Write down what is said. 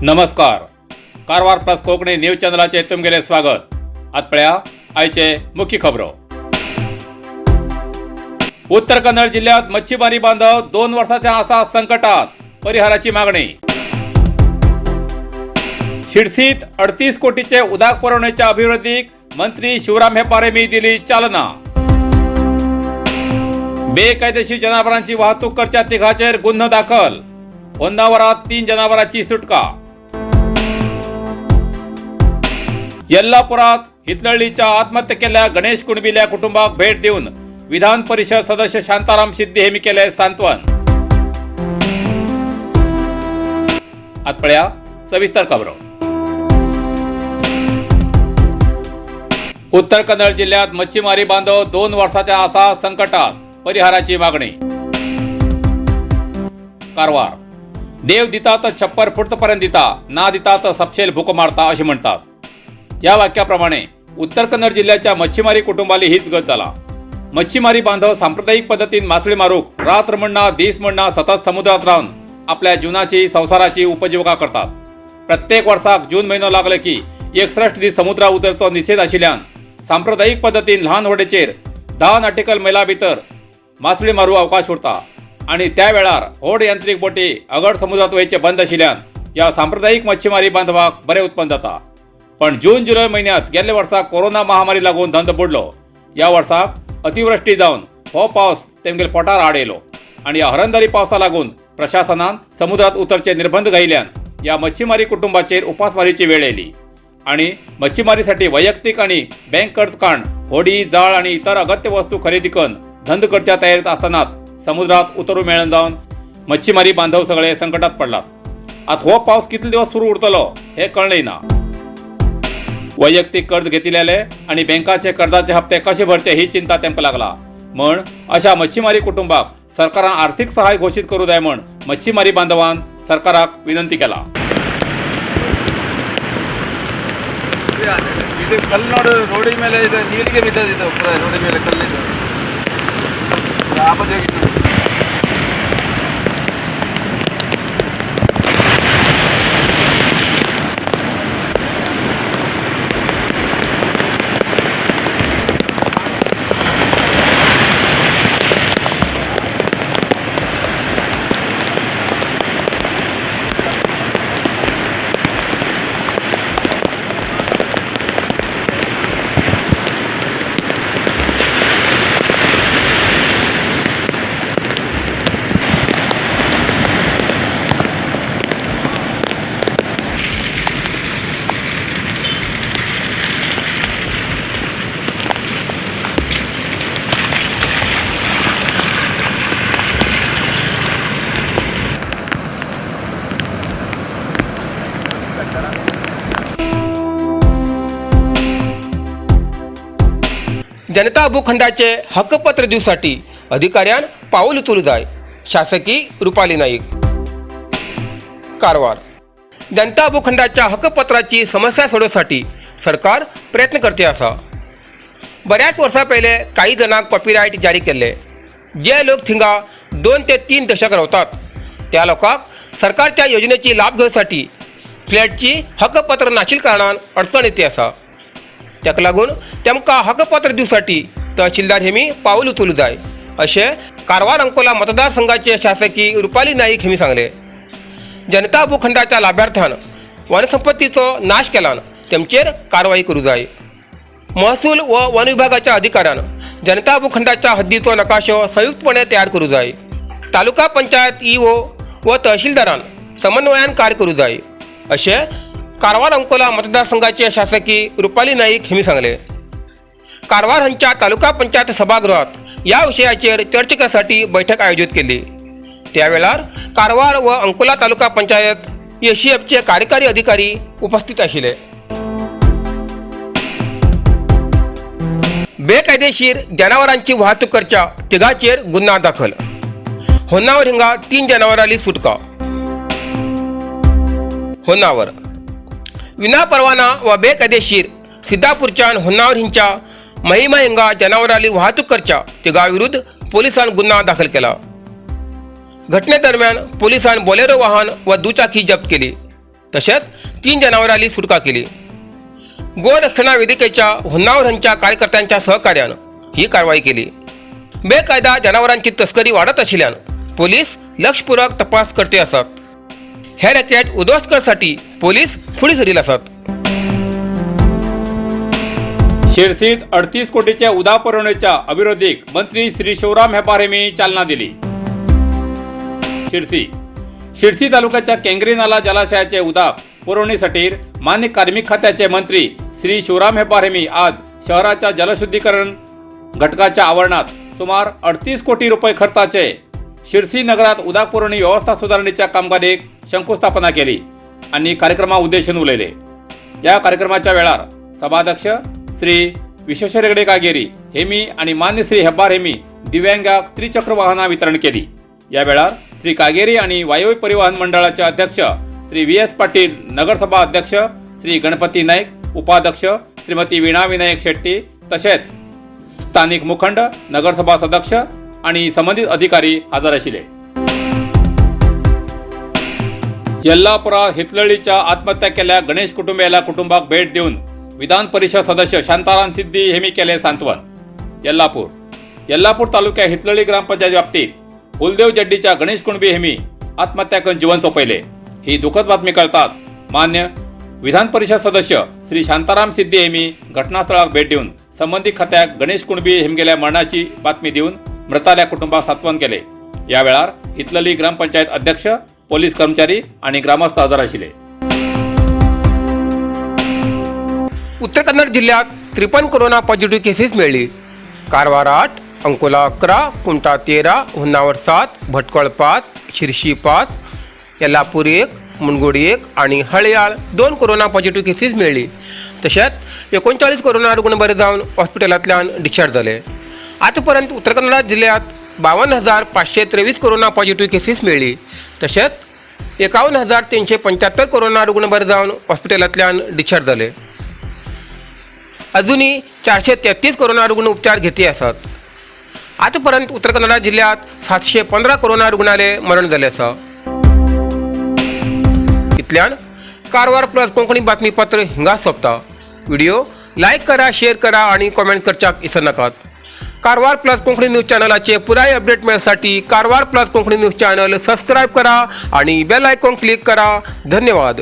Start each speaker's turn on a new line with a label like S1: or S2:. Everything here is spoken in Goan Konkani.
S1: नमस्कार, कारवार प्लस कोंकणी न्यूज चॅनलाचे तुमगेले स्वागत. आत पळया आयचे मुख्य खबरो. उत्तर कन्नड जिल्ह्यात मच्छीमारी बांधव 2 वर्साच्या आसा संकटात, परिहाराची मागणी. शिरसीत 38 कोटीचे उदक पुरवणेच्या अभिवृद्धीक मंत्री शिवराम हेब्बार हेमी दिली चालना. बेकायदेशीर जनावरांची वाहतूक करच्या तिघाचेर गुन्हो दाखल. होन्नावरात 3 जनावरांची सुटका. येल्लापुरात हितलळीच्या आत्महत्या केल्ल्या गणेश कुणबिल्या कुटुंबाक भेट देऊन विधान परिषद सदस्य शांताराम सिद्धी हेमी केले सांत्वन. आत पळया सविस्तर खबरो. उत्तर कन्नड जिल्ह्यात मच्छीमारी बांधव 2 वर्साच्या आसा संकटात, परिहाराची मागणी. कारवार. देव दिता तर 56 फूटपर्यंत दिता, ना दिता तर सपशेल भूक मारता अशें म्हणतात. या वाक्याप्रमाणे उत्तर कन्नड जिल्ह्याच्या मच्छीमारी कुटुंबाली हीच गत जाला. मच्छीमारी बांधव सांप्रदायिक पद्दतीन मासळी मारूक रात्र म्हणना दीस म्हणना सतत समुद्रात रावन आपल्या जीवनाची संवसाराची उपजीविका करतात. प्रत्येक वर्साक जून म्हयनो लागलो की 61 दीस समुद्रा उतरचो निषेध आशिल्ल्यान सांप्रदायिक पद्दतीन ल्हान व्हडेचेर 10 नॉटिकल मैला भितर मासळी मारू अवकाश उरता आनी त्या वेळार व्हड यांत्रिक बोटी अगड समुद्रात वयचे बंद आशिल्ल्यान ह्या सांप्रदायिक मच्छीमारी बांधवाक बरें उत्पन्न जाता. पण जून जुलय म्हयन्यांत गेल्ल्या वर्सा कोरोना महामारी लागून धंदो बुडलो. ह्या वर्साक अतिवृश्टी जावन हो पावस तेमगेल पोटार आड येयलो आनी ह्या हरंदरी पावसा लागून प्रशासनान समुद्रात उतरचे निर्बंध घायिल्ल्यान ह्या मच्छीमारी कुटुंबाचेर उपासमारीची वेळ येयली आनी मच्छीमारीसाठी वैयक्तीक आनी बँक कर्ज काण होडी जाळ आनी इतर अगत्य वस्तू खरेदी करून धंद करच्या तयारीत आसतनाच समुद्रात उतरू मेळन जावन मच्छीमारी बांधव सगळे संकटात पडलात. आतां हो पावस कितले दिवस सुरू उरतलो हे कळ्ळें ना. वैयक्तीक कर्ज घेतिल्ले आनी बँकाचे कर्जाचे हप्ते कशे भरचे ही चिंता तेमकां लागला. म्हण अशा मच्छीमारी कुटुंबाक सरकारान आर्थिक सहाय्य घोशीत करूं जाय म्हण मच्छीमारी बांधवान सरकाराक विनंती केला.
S2: ಇದು ಕಲ್ಲು ನೋಡು, ರೋಡಿನ ಮೇಲೆ ಇದೆ, ನೀರಿಗೆ ಬಿದ್ದದಿದೆ ಪೂರ ರೋಡಿನ ಮೇಲೆ ಕಲ್ಲಿದೆ. ಆ ಬದಿ ಹೋಗಿತ್ತು.
S3: जनता भूखंडाचे हक्कपत्र दिवसाठी अधिकाऱ्यान पाऊल उचलू जाय, शासकी रुपाली नाईक. कारवार. जनता भूखंडाच्या हक्कपत्राची समस्या सोडोवसाठी सरकार प्रयत्न करते आसा. बऱ्याच वर्सां पयले काही जाणांक कॉपीरायट जारी केल्ले. जे लोक थिंगा 2 ते 3 दशक रावतात त्या लोकांक सरकारच्या योजनेची लाभ घेवसाठी फ्लॅटची हक्कपत्र नाशिल्ल्या कारणान अडचण येते आसा. ताका लागून तेमकां हक्कपत्र दिवसाठी तहसीलदार हेमी पाऊल उचलू जाय अशें कारवार अंकोला मतदारसंघाचे शासकी रुपाली नाईक हेमी सांगले. जनता भूखंडाच्या लाभार्थ्यान वनसंपत्तीचो नाश केलान तेमचेर कारवाई करूं जाय. महसूल व वन विभागाच्या अधिकाऱ्यान जनता भूखंडाच्या हद्दीचो नकाशो संयुक्तपणे तयार करूं जाय. तालुका पंचायत EO व तहसीलदारान समन्वयान कार्य करूं जाय अशें कारवार अंकोला मतदारसंघाचे शासकी रुपाली नाईक हेमी सांगले. कारवार हांच्या तालुका पंचायत सभागृहात या विशयाचेर चर्चा करसाठी बैठक आयोजित केली. त्या वेळार कारवार व अंकोला तालुका पंचायत ACFचे कार्यकारी अधिकारी उपस्थित आशिल्ले. बेकायदेशीर जनावरांची वाहतूक करच्या तिघांचेर गुन्हा दाखल. होन्नावर हिंगा 3 जनावरांली सुटका. होन्नावर विनापरवाना व बेकायदेशीर सिद्धापूरच्यान होन्नावर हिंच्या महिमा हिंगा जनावरांली वाहतूक करच्या तिघांविरुद्ध पोलिसांनी गुन्हा दाखल केला. घटनेदरम्यान पोलिसांनी बोलेरो वाहन व दुचाकी जप्त केली. तशेंच 3 जनावरांली सुटका केली. गोरक्षणा वेदिकेच्या होन्नावर हांच्या कार्यकर्त्यांच्या सहकार्यान ही कारवाई केली. बेकायदा जनावरांची तस्करी वाडत आशिल्ल्यान पोलीस लक्षपूर्वक तपास करते आसात. हे रॅकेट उद्ध्वस्त करसाठी पोलीस फुडें सरिल्ले आसात.
S1: शिरसीत 38 कोटीच्या उदा पुरवणेच्या अभिवृद्धीक मंत्री श्री शिवराम हेब्बार यांनी चालना दिली. शिरसी शिरसी तालुक्याच्या केंगरी नाला जलाशयाचे उदक पुरवणीसाठी मान्य कार्मिक खात्याचे मंत्री श्री शिवराम हेब्बार यांनी आज शहराच्या जलशुद्धीकरण घटकाच्या आवरणात सुमार 38 कोटी रुपये खर्चाचे शिरसी नगरात उदक पुरवणी व्यवस्था सुधारणेच्या कामगिरीक शंकुस्थापना केली आणि कार्यक्रमा उद्देशून उलयले. या कार्यक्रमाच्या वेळार सभाध्यक्ष श्री विश्वेश्वर हेगडे कागेरी हेमी आणि मान्य श्री हेब्बार हेमी दिव्यांगाक त्रिचक्र वाहनां वितरण केली. या वेळार श्री कागेरी आणि वायव्य परिवहन मंडळाचे अध्यक्ष श्री व्ही एस पाटील, नगरसभा अध्यक्ष श्री गणपती नाईक, उपाध्यक्ष श्रीमती वीणा विनायक शेट्टी, तसेच स्थानिक मुखंड, नगरसभा सदस्य आणि संबंधित अधिकारी हजर आशिल्ले. यल्लापुरा हितलळीच्या आत्महत्या केल्या गणेश कुटुंबियाला कुटुंबाक भेट देऊन विधान परिषद सदस्य शांताराम सिद्धी हेमी केले सांत्वन. यल्लापूर यल्लापूर तालुक्या हितलळी ग्रामपंचायत व्याप्तीत हुलदेव जड्डीच्या गणेश कुणबी हेमी आत्महत्या करून जीवन सोपयले. ही दुःखद बातमी कळताच मान्य विधान परिषद सदस्य श्री शांताराम सिद्धी हेमी घटनास्थळाक भेट देऊन संबंधित खात्याक गणेश कुणबी हेमगेल्या मरणाची बातमी देऊन मृताल्या कुटुंबाक सांत्वन केले. या वेळार हितलली ग्रामपंचायत अध्यक्ष, पोलीस कर्मचारी आणि ग्रामस्थ हजर आशिल्ले.
S3: उत्तर कन्नड जिल्ह्यात 53 कोरोना पॉझिटिव्ह केसेस मेळ्ळी. कारवार 8, अंकोला 11, कुमठा 13, होन्नावर 7, भटकळ 5, शिरशी 5, येल्लापूर 1, मुनगोड 1 आणि हळयाळ 2 कोरोना पॉझिटिव्ह केसीस मेळ्ळी. तशेंच 39 कोरोना रुग्ण बरे जावन हॉस्पिटलांतल्यान डिस्चार्ज जाले. आतापर्यंत उत्तर कन्नडा जिल्ह्यात 52,523 कोरोना पॉझिटिव्ह केसीस मेळ्ळी. तशेंच 51,375 कोरोना रुग्ण बरे जावन हॉस्पिटलांतल्यान डिस्चार्ज जाले. अजूनही 433 कोरोना रुग्ण उपचार घेती आसात. आतापर्यंत उत्तर कन्नडा जिल्ह्यात 715 कोरोना रुग्णाले मरण जालें आसा. इतल्यान कारवार प्लस कोंकणी बातमीपत्र हिंगा सोंपता. व्हिडिओ लायक करा, शेअर करा आणि कॉमेंट करच्याक विसरनाकात. कारवार प्लस कोंकणी न्यूज चॅनलाचे पुराय update मेळसाठी Karwar plus Konkani news channel subscribe करा आणि बेल आयकॉन क्लिक करा. धन्यवाद.